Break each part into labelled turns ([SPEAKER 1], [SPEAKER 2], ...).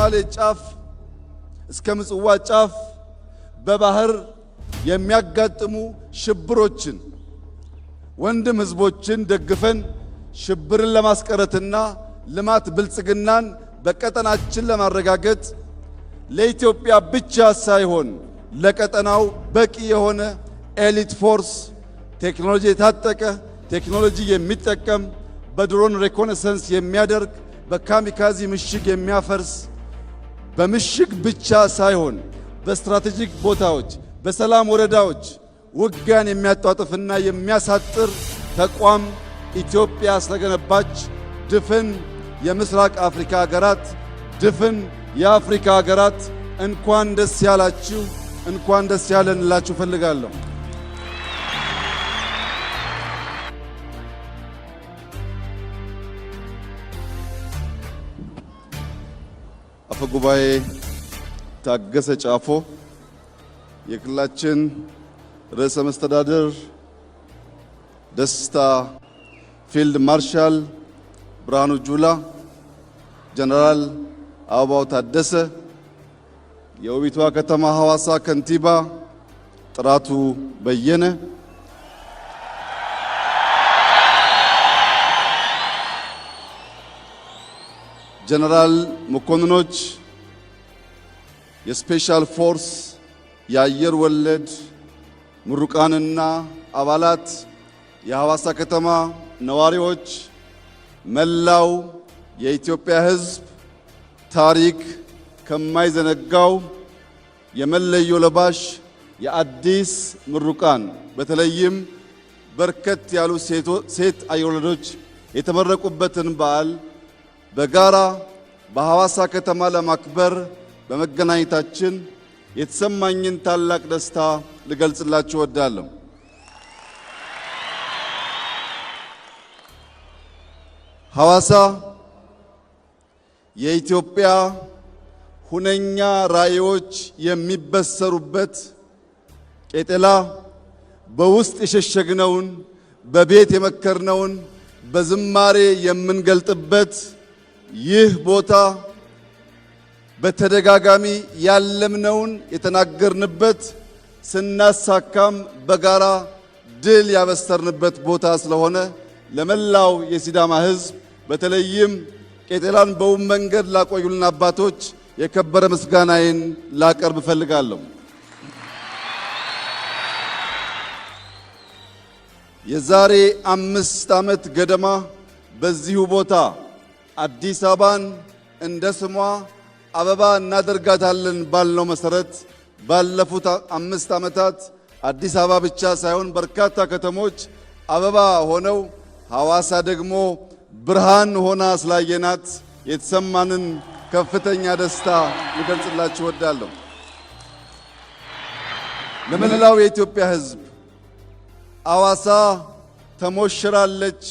[SPEAKER 1] ሶማሌ ጫፍ እስከ ምጽዋ ጫፍ በባህር የሚያጋጥሙ ሽብሮችን ወንድም ህዝቦችን ደግፈን ሽብርን ለማስቀረትና ልማት ብልጽግናን በቀጠናችን ለማረጋገጥ ለኢትዮጵያ ብቻ ሳይሆን ለቀጠናው በቂ የሆነ elite force፣ ቴክኖሎጂ የታጠቀ፣ ቴክኖሎጂ የሚጠቀም፣ በ drone reconnaissance የሚያደርግ፣ በ kamikaze ምሽግ የሚያፈርስ፣ በምሽግ ብቻ ሳይሆን በ strategic ቦታዎች በሰላም ወረዳዎች ውጊያን የሚያጧጥፍና የሚያሳጥር ተቋም ኢትዮጵያ ስለገነባች ድፍን የምስራቅ አፍሪካ ሀገራት፣ ድፍን የአፍሪካ ሀገራት እንኳን ደስ ያላችሁ፣ እንኳን ደስ ያለን እላችሁ እፈልጋለሁ። አፈ ጉባኤ ታገሰ ጫፎ፣ የክልላችን ርዕሰ መስተዳድር ደስታ፣ ፊልድ ማርሻል ብርሃኑ ጁላ፣ ጀነራል አበባው ታደሰ፣ የውቢቷ ከተማ ሐዋሳ ከንቲባ ጥራቱ በየነ፣ ጀነራል መኮንኖች፣ የ special force የአየር ወለድ ምሩቃንና አባላት፣ የሐዋሳ ከተማ ነዋሪዎች፣ መላው የኢትዮጵያ ሕዝብ ታሪክ ከማይዘነጋው የመለዮ ለባሽ የአዲስ ምሩቃን በተለይም በርከት ያሉ ሴት አየር ወለዶች የተመረቁበትን በዓል በጋራ በሐዋሳ ከተማ ለማክበር በመገናኘታችን የተሰማኝን ታላቅ ደስታ ልገልጽላችሁ እወዳለሁ። ሐዋሳ የኢትዮጵያ ሁነኛ ራዕዮች የሚበሰሩበት፣ ቄጠላ በውስጥ የሸሸግነውን፣ በቤት የመከርነውን በዝማሬ የምንገልጥበት ይህ ቦታ በተደጋጋሚ ያለምነውን የተናገርንበት፣ ስናሳካም በጋራ ድል ያበሰርንበት ቦታ ስለሆነ ለመላው የሲዳማ ሕዝብ በተለይም ቄጤላን በውብ መንገድ ላቆዩልን አባቶች የከበረ ምስጋናዬን ላቀርብ እፈልጋለሁ። የዛሬ 5 ዓመት ገደማ በዚሁ ቦታ አዲስ አበባን እንደ ስሟ አበባ እናደርጋታለን ባልነው መሰረት ባለፉት 5 ዓመታት አዲስ አበባ ብቻ ሳይሆን በርካታ ከተሞች አበባ ሆነው ሐዋሳ ደግሞ ብርሃን ሆና ስላየናት የተሰማንን ከፍተኛ ደስታ ልገልጽላችሁ እወዳለሁ። ለመላው የኢትዮጵያ ሕዝብ ሐዋሳ ተሞሽራለች።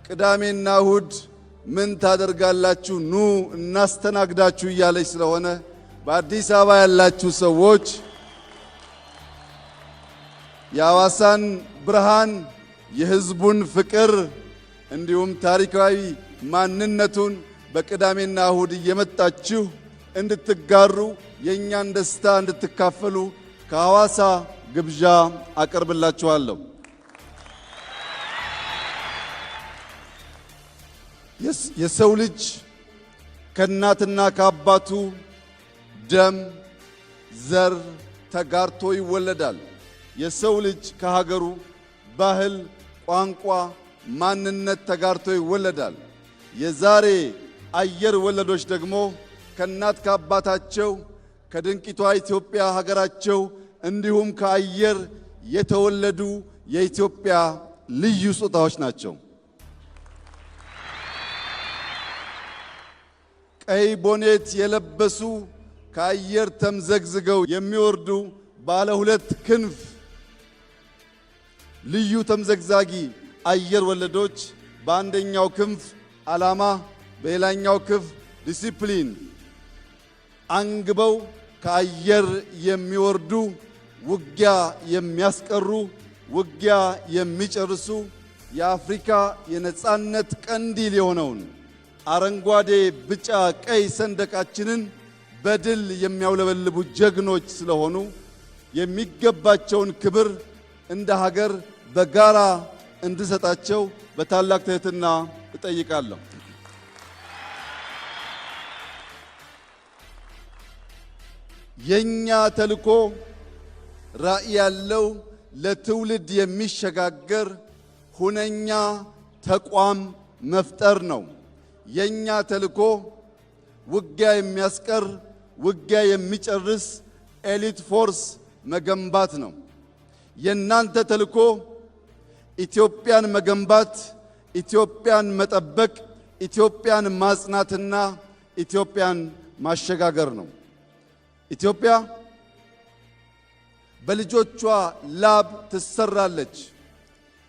[SPEAKER 1] ቅዳሜና እሁድ ምን ታደርጋላችሁ? ኑ እናስተናግዳችሁ እያለች ስለሆነ በአዲስ አበባ ያላችሁ ሰዎች የሐዋሳን ብርሃን፣ የሕዝቡን ፍቅር እንዲሁም ታሪካዊ ማንነቱን በቅዳሜና እሁድ እየመጣችሁ እንድትጋሩ፣ የእኛን ደስታ እንድትካፈሉ ከሐዋሳ ግብዣ አቀርብላችኋለሁ። የሰው ልጅ ከእናትና ከአባቱ ደም፣ ዘር ተጋርቶ ይወለዳል። የሰው ልጅ ከሀገሩ ባህል፣ ቋንቋ፣ ማንነት ተጋርቶ ይወለዳል። የዛሬ አየር ወለዶች ደግሞ ከእናት ከአባታቸው፣ ከድንቂቷ ኢትዮጵያ ሀገራቸው እንዲሁም ከአየር የተወለዱ የኢትዮጵያ ልዩ ስጦታዎች ናቸው። ቀይ ቦኔት የለበሱ ከአየር ተምዘግዝገው የሚወርዱ ባለ ሁለት ክንፍ ልዩ ተምዘግዛጊ አየር ወለዶች በአንደኛው ክንፍ ዓላማ፣ በሌላኛው ክንፍ ዲሲፕሊን አንግበው ከአየር የሚወርዱ፣ ውጊያ የሚያስቀሩ፣ ውጊያ የሚጨርሱ፣ የአፍሪካ የነጻነት ቀንዲል የሆነውን አረንጓዴ፣ ቢጫ፣ ቀይ ሰንደቃችንን በድል የሚያውለበልቡ ጀግኖች ስለሆኑ የሚገባቸውን ክብር እንደ ሀገር በጋራ እንድሰጣቸው በታላቅ ትህትና እጠይቃለሁ። የኛ ተልዕኮ ራዕይ ያለው ለትውልድ የሚሸጋገር ሁነኛ ተቋም መፍጠር ነው። የኛ ተልዕኮ ውጊያ የሚያስቀር፣ ውጊያ የሚጨርስ elite force መገንባት ነው። የናንተ ተልዕኮ ኢትዮጵያን መገንባት፣ ኢትዮጵያን መጠበቅ፣ ኢትዮጵያን ማጽናትና ኢትዮጵያን ማሸጋገር ነው። ኢትዮጵያ በልጆቿ ላብ ትሰራለች።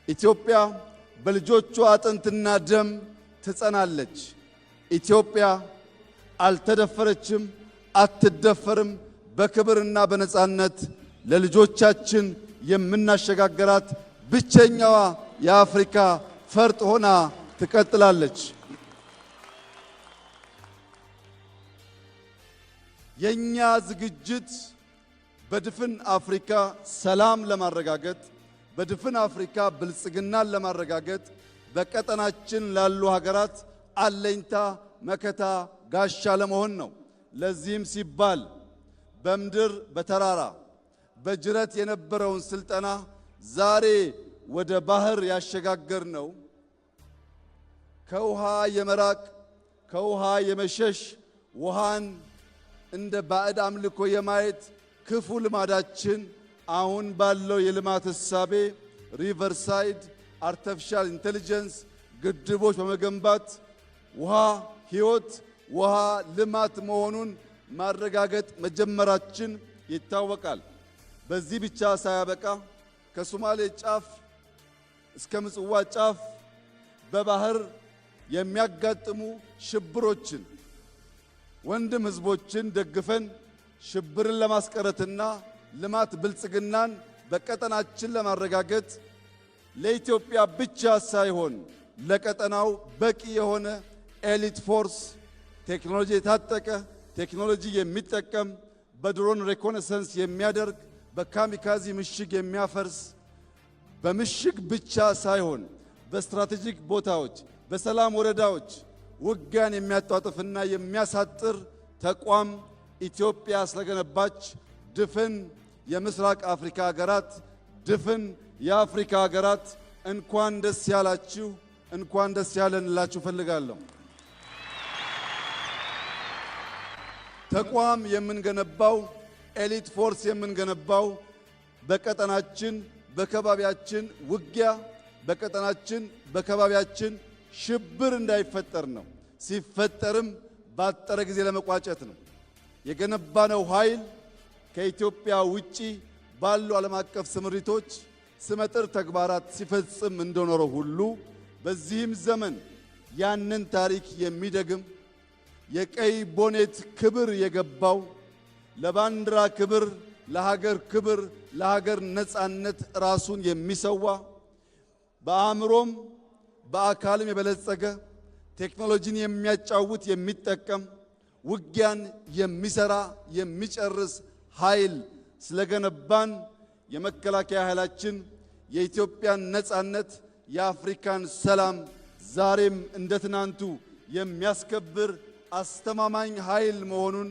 [SPEAKER 1] ኢትዮጵያ በልጆቿ አጥንትና ደም ትጸናለች። ኢትዮጵያ አልተደፈረችም፣ አትደፈርም። በክብርና በነጻነት ለልጆቻችን የምናሸጋግራት ብቸኛዋ የአፍሪካ ፈርጥ ሆና ትቀጥላለች። የኛ ዝግጅት በድፍን አፍሪካ ሰላም ለማረጋገጥ፣ በድፍን አፍሪካ ብልጽግናን ለማረጋገጥ፣ በቀጠናችን ላሉ ሀገራት አለኝታ፣ መከታ፣ ጋሻ ለመሆን ነው። ለዚህም ሲባል በምድር፣ በተራራ፣ በጅረት የነበረውን ስልጠና ዛሬ ወደ ባህር ያሸጋገርነው ከውሃ የመራቅ፣ ከውሃ የመሸሽ፣ ውሃን እንደ ባዕድ አምልኮ የማየት ክፉ ልማዳችን አሁን ባለው የልማት እሳቤ riverside፣ artificial intelligence ግድቦች በመገንባት ውሃ ሕይወት፣ ውሃ ልማት መሆኑን ማረጋገጥ መጀመራችን ይታወቃል። በዚህ ብቻ ሳያበቃ ከሶማሌ ጫፍ እስከ ምጽዋ ጫፍ በባህር የሚያጋጥሙ ሽብሮችን ወንድም ህዝቦችን ደግፈን ሽብርን ለማስቀረትና ልማት ብልጽግናን በቀጠናችን ለማረጋገጥ ለኢትዮጵያ ብቻ ሳይሆን ለቀጠናው በቂ የሆነ elite force፣ ቴክኖሎጂ የታጠቀ፣ ቴክኖሎጂ የሚጠቀም፣ በ drone reconnaissance የሚያደርግ፣ በ kamikaze ምሽግ የሚያፈርስ፣ በምሽግ ብቻ ሳይሆን በ strategic ቦታዎች፣ በሰላም ወረዳዎች ውጊያን የሚያጧጥፍና የሚያሳጥር ተቋም ኢትዮጵያ ስለገነባች ድፍን የምስራቅ አፍሪካ ሀገራት፣ ድፍን የአፍሪካ ሀገራት እንኳን ደስ ያላችሁ፣ እንኳን ደስ ያለን እላችሁ እፈልጋለሁ። ተቋም የምንገነባው፣ elite force የምንገነባው በቀጠናችን በከባቢያችን ውጊያ፣ በቀጠናችን በከባቢያችን ሽብር እንዳይፈጠር ነው። ሲፈጠርም ባጠረ ጊዜ ለመቋጨት ነው። የገነባነው ኃይል ከኢትዮጵያ ውጪ ባሉ ዓለም አቀፍ ስምሪቶች ስመጥር ተግባራት ሲፈጽም እንደኖረው ሁሉ በዚህም ዘመን ያንን ታሪክ የሚደግም፣ የቀይ ቦኔት ክብር የገባው፣ ለባንዲራ ክብር፣ ለሀገር ክብር፣ ለሀገር ነጻነት ራሱን የሚሰዋ፣ በአእምሮም በአካልም የበለጸገ፣ ቴክኖሎጂን የሚያጫውት፣ የሚጠቀም፣ ውጊያን የሚሰራ፣ የሚጨርስ ኃይል ስለገነባን የመከላከያ ኃይላችን የኢትዮጵያን ነጻነት፣ የአፍሪካን ሰላም ዛሬም እንደ ትናንቱ የሚያስከብር አስተማማኝ ኃይል መሆኑን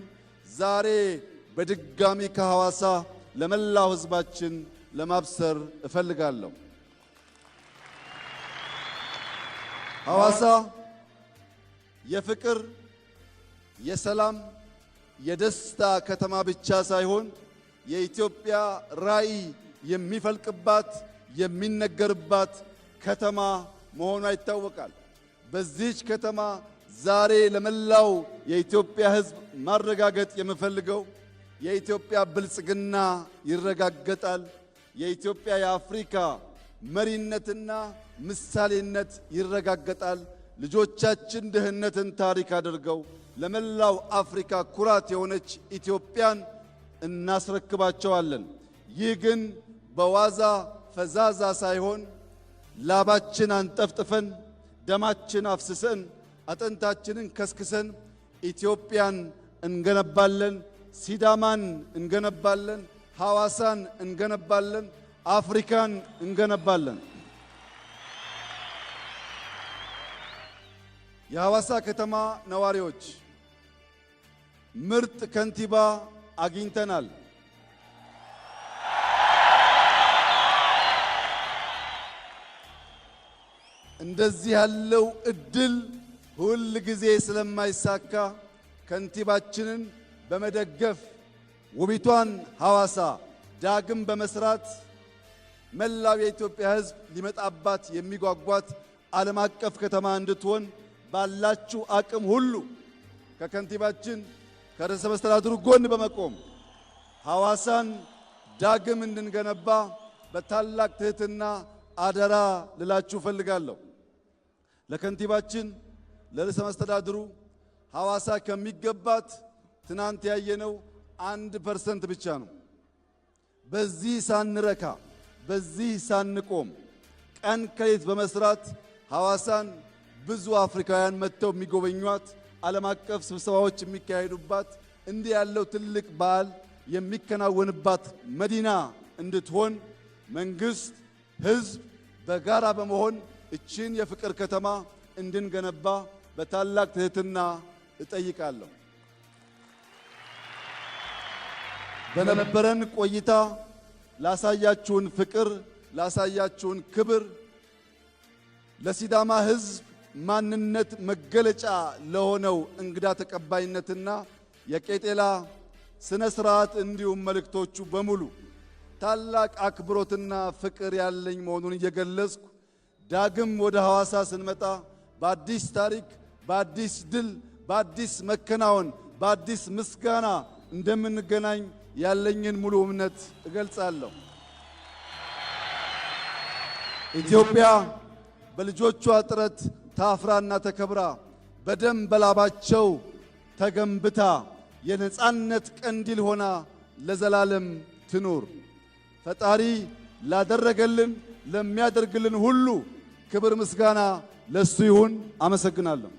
[SPEAKER 1] ዛሬ በድጋሚ ከሐዋሳ ለመላው ሕዝባችን ለማብሰር እፈልጋለሁ። ሐዋሳ የፍቅር፣ የሰላም፣ የደስታ ከተማ ብቻ ሳይሆን የኢትዮጵያ ራዕይ የሚፈልቅባት፣ የሚነገርባት ከተማ መሆኗ ይታወቃል። በዚህች ከተማ ዛሬ ለመላው የኢትዮጵያ ሕዝብ ማረጋገጥ የምፈልገው የኢትዮጵያ ብልጽግና ይረጋገጣል። የኢትዮጵያ የአፍሪካ መሪነትና ምሳሌነት ይረጋገጣል። ልጆቻችን ድህነትን ታሪክ አድርገው ለመላው አፍሪካ ኩራት የሆነች ኢትዮጵያን እናስረክባቸዋለን። ይህ ግን በዋዛ ፈዛዛ ሳይሆን ላባችን አንጠፍጥፈን፣ ደማችን አፍስሰን፣ አጥንታችንን ከስክሰን ኢትዮጵያን እንገነባለን፣ ሲዳማን እንገነባለን፣ ሐዋሳን እንገነባለን፣ አፍሪካን እንገነባለን። የሐዋሳ ከተማ ነዋሪዎች ምርጥ ከንቲባ አግኝተናል። እንደዚህ ያለው እድል ሁል ጊዜ ስለማይሳካ ከንቲባችንን በመደገፍ ውቢቷን ሐዋሳ ዳግም በመስራት መላው የኢትዮጵያ ሕዝብ ሊመጣባት የሚጓጓት ዓለም አቀፍ ከተማ እንድትሆን ባላችሁ አቅም ሁሉ ከከንቲባችን ከርዕሰ መስተዳድሩ ጎን በመቆም ሐዋሳን ዳግም እንድንገነባ በታላቅ ትህትና አደራ ልላችሁ እፈልጋለሁ። ለከንቲባችን ለርዕሰ መስተዳድሩ ሐዋሳ ከሚገባት ትናንት ያየነው 1% ብቻ ነው። በዚህ ሳንረካ፣ በዚህ ሳንቆም ቀን ከሌት በመስራት ሐዋሳን ብዙ አፍሪካውያን መጥተው የሚጎበኟት፣ ዓለም አቀፍ ስብሰባዎች የሚካሄዱባት፣ እንዲህ ያለው ትልቅ በዓል የሚከናወንባት መዲና እንድትሆን መንግስት፣ ህዝብ በጋራ በመሆን እችን የፍቅር ከተማ እንድንገነባ በታላቅ ትህትና እጠይቃለሁ። በነበረን ቆይታ ላሳያችሁን ፍቅር፣ ላሳያችሁን ክብር፣ ለሲዳማ ህዝብ ማንነት መገለጫ ለሆነው እንግዳ ተቀባይነትና የቄጤላ ስነ ስርዓት እንዲሁም መልእክቶቹ በሙሉ ታላቅ አክብሮትና ፍቅር ያለኝ መሆኑን እየገለጽኩ ዳግም ወደ ሐዋሳ ስንመጣ በአዲስ ታሪክ፣ በአዲስ ድል፣ በአዲስ መከናወን፣ በአዲስ ምስጋና እንደምንገናኝ ያለኝን ሙሉ እምነት እገልጻለሁ። ኢትዮጵያ በልጆቿ ጥረት ታፍራና ተከብራ በደም በላባቸው ተገንብታ የነጻነት ቀንዲል ሆና ለዘላለም ትኑር። ፈጣሪ ላደረገልን ለሚያደርግልን ሁሉ ክብር ምስጋና ለሱ ይሁን። አመሰግናለሁ።